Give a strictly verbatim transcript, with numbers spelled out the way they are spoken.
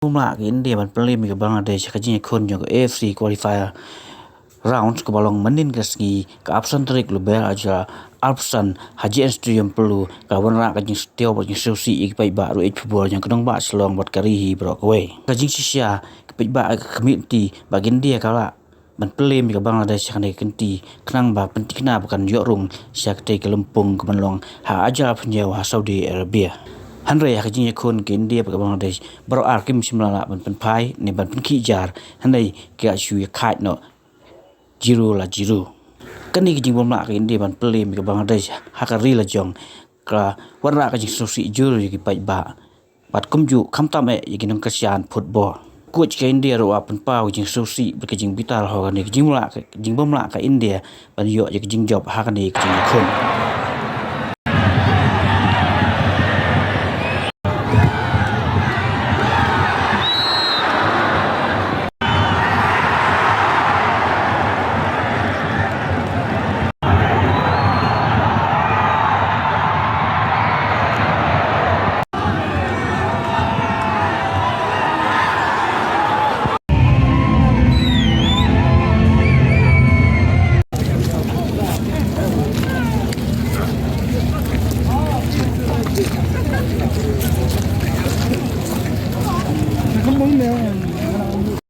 Bym lah ka India ban pynlem ïa ka Bangladesh ha ka jingïakhun jong ka A F C qualifier round kaba long mynnin ka sngi ka arphew san tarik Lber arhajar arphew san ha J N Stadium Pyllu, ka wanrah ka jingstiaw bad jingsngewsih ïa ki paidbah ruh ïa ki paidbah jong ka nongbah Shillong bad ka ri hi baroh kawei. Ka jingshisha ka paidbah ka khmih lynti ba ka India ka lah ban pynlem ïa ka Bangladesh ha kane ka kynti khnang ba pynthikna ba kan ïoh rung sha katei ka lympung ka ban long ha arhajar arphew hynñiew ha Saudi Arabia. Hynrei ha ka jingïakhun ka India bad ka Bangladesh baroh ar kim shym la lah ban pynphai ne ban pynkhih jar, hynrei ki la shu ïakhaid noh zero la zero. Kane ka jingbym lah ka India ban pynlem ïa ka Bangladesh ha ka ri lajong ka wanrah ka jingsngewsih jur ïa ki paidbah bad kumjuh khamtam eh ïa ki nongkyrshan football. Coach ka India ruh u pynpaw ka jingsngewsih bad ka jingbitar ha kane ka jinglah ka jingbym lah ka India ban ïoh ïa ka jingjop ha kane ka jingïakhun.